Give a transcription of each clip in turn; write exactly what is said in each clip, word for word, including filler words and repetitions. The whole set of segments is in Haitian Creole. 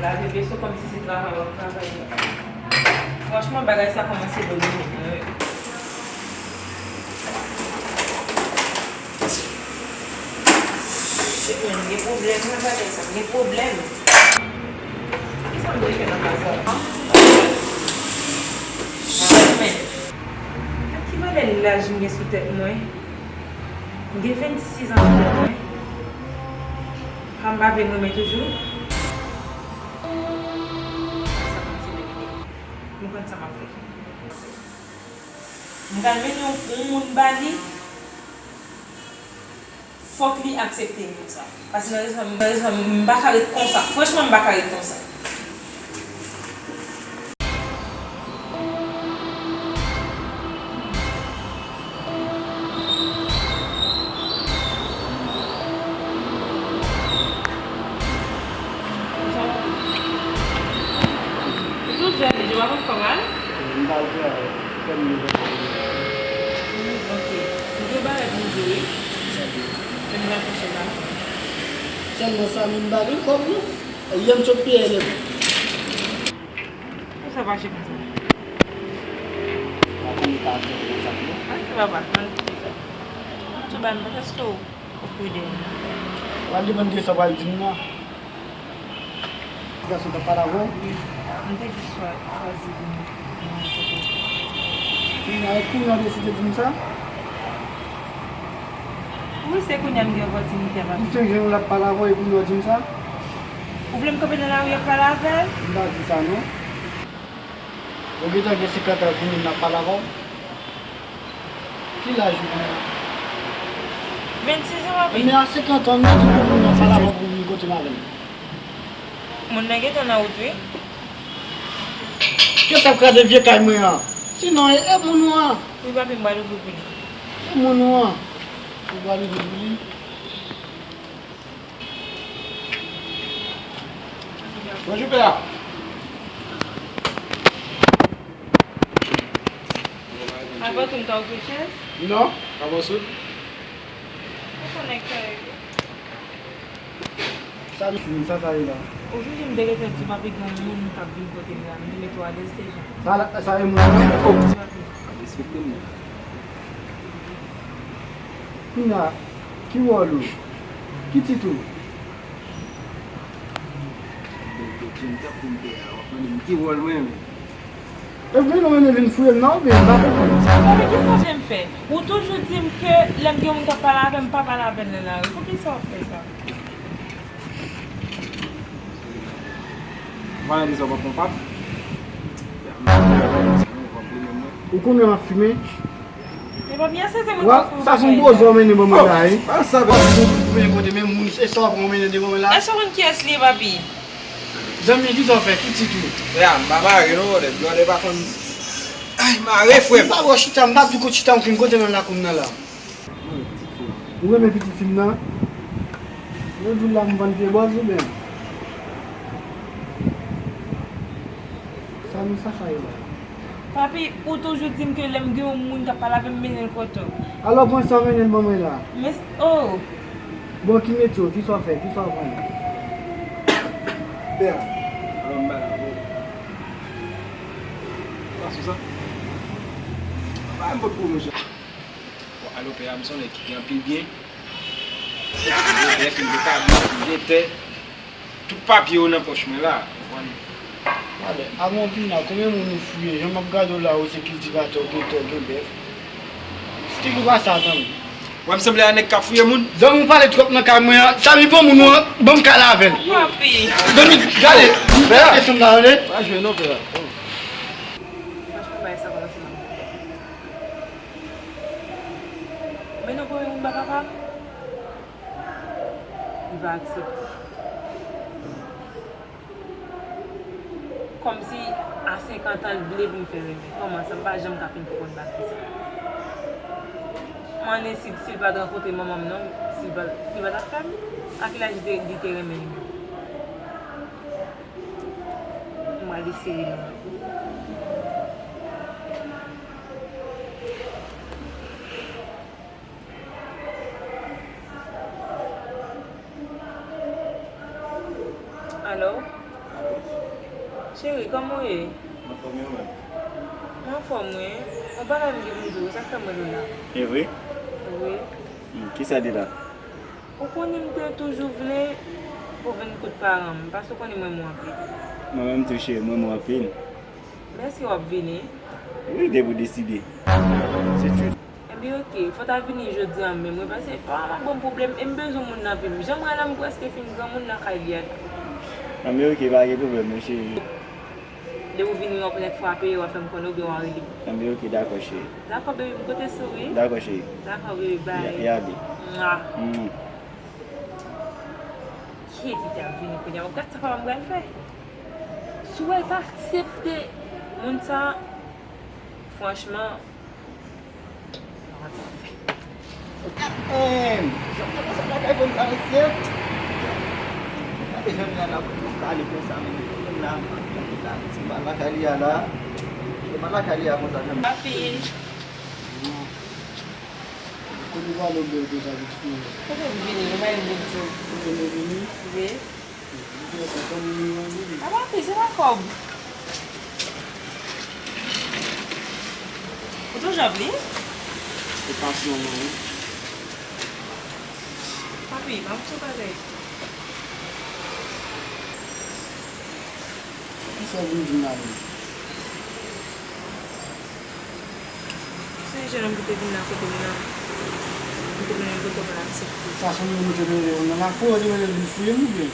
Lave veso kòmsi se travay w ap travay. Franchman, bagay sa kòmanse domine mwen. Shit, man, m gen pwoblèm nan bagay sa, m gen pwoblèm. Kisa m te fè nan kay sa? Men, gad ki valè laj m gen sou tèt mwen. M gen vennsis an sou tèt mwen. Fanm pa vle m renmen toujou. Sa konn se vérité. M konn sa m ap fè. M pral mennen yon, yon moun ba li. Fòk li aksepte moun sa. Paske nan rezon, nan rezon, m pa ka ret konsa. Franchman, m pa ka ret konsa. Ou tou jèn, ou pa konn fè mal? M pa al travay, fè m leve. Hmm, ok. M gen bagay pou m di w, wi. Men m pral fè chèz la. Sèlman sa, men m pa gen kòb, non. Yè m sot peye lè. Pou sa fache konsa? Pa konn li ka fè konsa, non. Ann fè papa, ann fè sa. Tou ba m, paske w pride. Sa depann de sa w pral di m nan. Gason t ap pale avè w? Wi. M te di swa, chwazi vin nan kote w. Kounye a, e kounye a w deside di m sa? Wi, se kounye a m gen opòtinite a, papi. M fenk jwenn l ap pale avè w, e kounye a w di m sa? Ou vle m kanpe nan lari ap pale avè l? M pa di sa, non. Ou gentan gen senkant an kounye a m ap pale avè w? Ki laj ou genyen? Vennsis an, papi. Men a senkant an, m te twouve moun nan pale avè w pou vin kote m avè l. Moun nan gentan nan wout, wi. Kiyès k ap kraze vye kay mwen an? Sinon, e, e moun ou an. Wi, papi, m pral ouvri pou li. E moun ou an. Ou pral ouvri pou li. Bonjou, pè a. Avan tou, m ka ofri chèz? Non, pa bon sou. Ou konnen k sa ye. Sa m fin, sa sa ye la? Ou vini, m te gentan di papi gen yon moun k ap vin kote m la, m te mete w alèz deja. Sa la, sa e moun nan? Oh. Ti papi. Respekte m. Kounye a, ki wòl ou? Ki tit ou? Bèl tèt, jèn tap pou m pè a, w ap mande m ki wòl mwen menm. Epi nou mennen vin fouye m nan, oubyen m pa konprann. Bon, men kisa w vle m fè? Ou toujou di m ke lè m gen yon moun k ap pale avè m, m pa pale avè l nan lari. Poukisa w fè sa? Ou pa nan dezòd, w ap pran paf. Ou konnen m ap fimen? Men papi, a se se moun ki fè yon bagay. Sa se yon gwo zò mennen ban mwen la, wi. Sa, papi, ou mennen kote menm moun, e sa w ap mennen devan mwen la? Èske w konn kiyès li ye, papi? Zanmi, kisa w fè? Ki tit ou? Ya, m pa mare non, brother. Brother pa konn. Ay, mare, frè m. M pa wè w chita, m pa di w kote chita, m fin kote nan lakou m nan la. Ou renmen pitit fi m nan? Yo di w la m vann pye bòz oubyen? Sa nou sa sa ye la? Papi, ou toujou di m ke lè m gen yon moun k ap pale avè m, mennen l kote w. Alò pran sa w mennen l ban mwen la. Men, oh! Bon, ki metye w? Kisa w fè? Kisa w aprann? Pè a, alò m ba la, bon. Pa sou sa. Pa yon bòt pou mwen, chè. Bon, alò pè a, m se yon nèg ki gen anpil byen. M gen bèf, m gen kabrit, m gen tè. Tout papye yo nan pòch mwen la, ou konprann? Gade, avan w vin la, konbyen moun ou fouye? Jan m ap gade w la, ou se kiltivatè, ou gen tè, ou gen bèf. Stil ou pa sa, zanmi. Wè m sanble a nèg k ap fouye moun? Zanmi, ou pale twòp nan kay mwen an. Zanmi, pran moun ou an, ban m kale avè l. Papi. Zanmi, gade, m pè a. Kesyon m ta tande. Pa jwe non, pè a. Franchman, bagay sa kòmanse mal. Men non, premye moun pa kapab. Li pa aksepte. Kòmsi a senkant an, l vle pou m fè renmen. Kòman sa? M pa janm ka fin konprann bagay sa. M ann ensi, si l pa t rankontre manman m non, si l pa, li pa t ap fè m? A ki laj li te, li te renmen li menm? M pral eseye non. Alo? Kòman w ye? Anfòm, e ou menm? Mwen anfòm, wi. Yon bagay m gen pou m di w, sa k fè m rele w la. E vre? Wi. Hmm, kisa de la? Ou konnen m te toujou vle pou w vin kot paran m, paske w konnen m renmen w anpil. Mwen menm tou, cheri, m renmen w anpil. Men èske w ap vini? Wi, depi w deside. Se tout. Ebyen, oke, fò w ta vini jodi a menm, wi, paske paran m ap ban m pwoblèm, e m bezwen moun nan vi m. Jan m wè la, m prèske fin granmoun nan kay li a la. Ebyen, oke, pa gen pwoblèm, non, cheri. Depi w vini, w ap nèk frape, w ap fè m konnen oubyen w a rele m. Ebyen, oke, dakò, cheri. Dakò, baby, m konte sou ou, wi. Dakò, cheri. Dakò, baby, bye. Ya, ya, baby. Mwa. Mm. Ki li t ap vini kounye a? Gad sa papa m pral fè. Si w wè l pa aksepte moun sa, franchman, Gad, men, jan m te konsa lakay fò m travèse. Gade jan m la pou m pale konsa, men, moun nan, moun nan, ti mal lakay li a la. Ti mal lakay li a konsa, jan m. Papi. Kote w ale bèl konsa, pitit mwen? Kote m vini, ou pa vin di m. Kote m vini? Wi. Papa, pi, se pa kòb. Ou toujou ap li? Se pasyon mwen, wi. Papi, pa m sou bagay. Kisa w vin di m la menm? Se yon jennonm ki te vin nan kote m nan. M te mennen l kote w pa t aksepte. Sa se yon moun ki te mennen w nan lafou, ou te mennen l vin fouye m oubyen?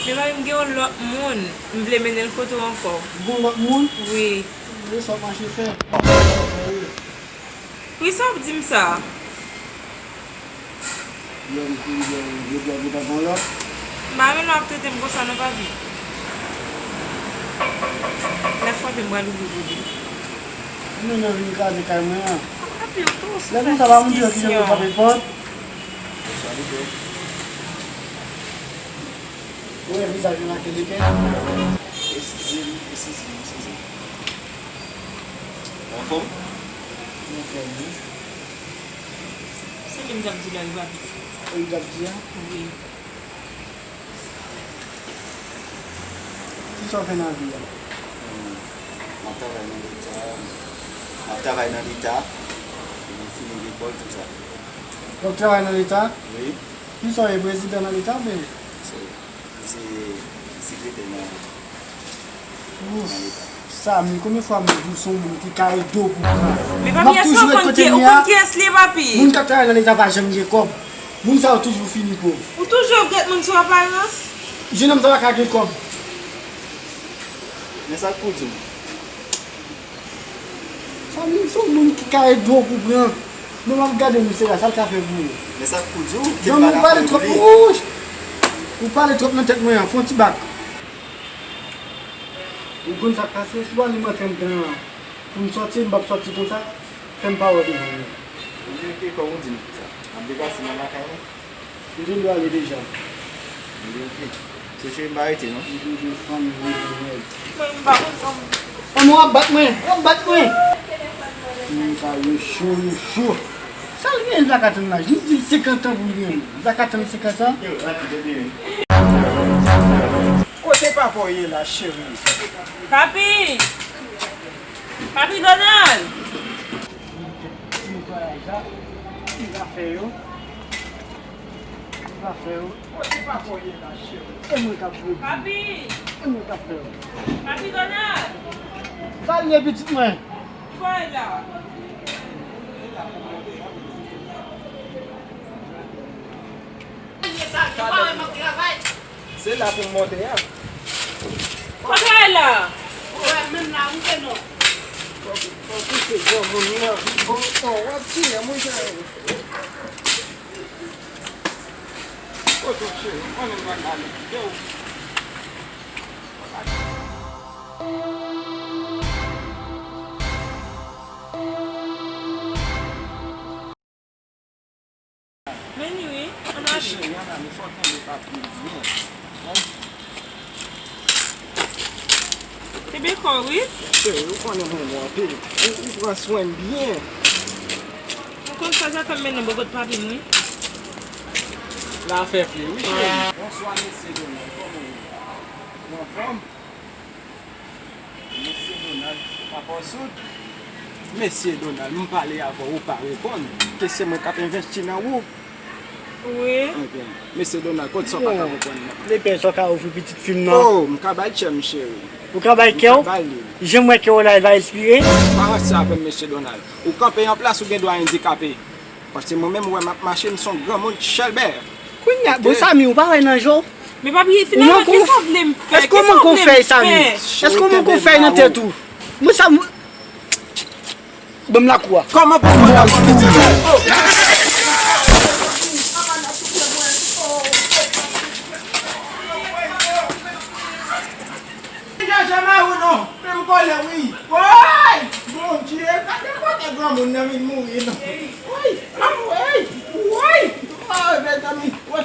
Men papi, m gen yon lòt moun. M vle mennen l kote w ankò. Ou gen yon lòt moun? Wi. E sa w ap mache fè? Poukisa w ap di m sa? Lè m kouri dèyè w, jodi a gentan gen lòt. M pa renmen lè w ap trete m konsa non, papi. Lè frape m pral ouvri pou li. Ou menm vin kraze kay mwen an. Papi, ou twò sou fè diskisyon. Lè konsa pa moun di yo ki jan pou frape pòt. Sa li fè. Ou wè vizaj mwen la ke lepè. Eskize m, eskize m, eskize m. Ou anfòm? Mwen anfòm, wi. Se li m t ap di la, wi, papi. Se li m t ap di a? Wi. Kisa w fè nan vi a? Hmm. M ap travay nan Leta. M ap travay nan Leta. Epi m fini lekòl, tout sa. W ap travay nan Leta? Wi. Kisa w ye, prezidan nan Leta oubyen? Se, se sekretè nan, nan Leta. Ouf, Samy, konbyen fwa m di w se yon moun ki ka ede w pou pran? Men papi, èske w konn ki, ou konn kiyès li ye, papi? Moun k ap travay nan Leta pa janm gen kòb. Moun sa yo toujou fini pòv. Ou toujou ap gèt moun sou aparans? Jennonm sa pa ka gen kòb. Men sa k pou di w? Fanmi, se yon moun ki ka ede w pou pran. Men w ap gade misye la, sa l ka fè pou ou? Men sa k pou di w, ke m pa ka fè pou li? Ou pale twòp nan tèt mwen an, fè yon ti bak. Ou konn sa k pase, si w alimantan m pran pou m sòti, m p ap sòti konsa, fè m pawòl devan mwen. Ebyen, oke, kòm ou di m sa, m ap deplase nan lakay mwen. M te dwe ale deja. Ebyen, oke. Se cheri m pa rete, non? M te dwe fanmi mwen, mwen. Mwen, m pa konn sa m. Fanmi, w ap bat mwen, w ap bat mwen. Moun sa yo cho, yo cho. Sa l genyen, l pa ka tann laj. Nou di l senkant an pou l genyen. L pa ka tann senkant an. Kote papa w ye la, cheri? Papi! Papi Donald! Ti netwayaj la, li pa fè yo. Li pa fè yo. Kote papa w ye la, cheri? E mwen k ap redi. Papi! E mwen k ap fè yo. Papi Donald! Sa l ye, pitit mwen? Netwayaj la. Se la pou m monte a. Kote w la? Ou wè menm la, moute non. Fò, fò pouse granmoun nan. Bon, bon, w ap tiye m, wi, cheri. Kote w, cheri? Mwen menm mwen ale kite w. Men ni wi, ann ale. Cheri, ann ale, fò w kenbe papi byen. Kenbe kò w, wi. Cheri, ou konnen mwen bon anpil. Ou, ou pran swen m byen. Ou konn sa, sa fè m mennen w bò kot papi m, wi. L a fè fri, wi, cheri. Bonswa, mesye Donald. Kòman w ye? Ou anfòm? Mesye Donald, papa w soud? Mesye Donald, m pale avè w, ou pa reponn. Ke se mwen k ap envesti nan ou. Wi. Ebyen, mesye Donald, kot sa w pa ka konprann nan? Lepè sa w ka ofri pitit fi m nan. Oh, m ka bay kè m, cheri. Ou ka bay kè w? M ka bay li. Jan m wè kè w la, l va espire. Pa ranse avè m, mesye Donald. Ou kanpe yon plas, ou gen dwa andikape. Paske mwen menm, ou wè m ap mache, m se yon granmoun chèlbè. Kounye a, bon, Samy, ou pa wè nan je w? Men papi, finalman, kisa w vle m fè? Èske w manke w fè, Samy? Èske w manke w fè nan tèt ou? Mwen sa, mwen, ban m lakou a. Kòman pou mwen la, pitit? Deja mari w non, men m kole wi. Woy! Bondye, gade kote granmoun nan vin mouri non. Woy! Anmwey! Woy! Oh, mezanmi! Woy!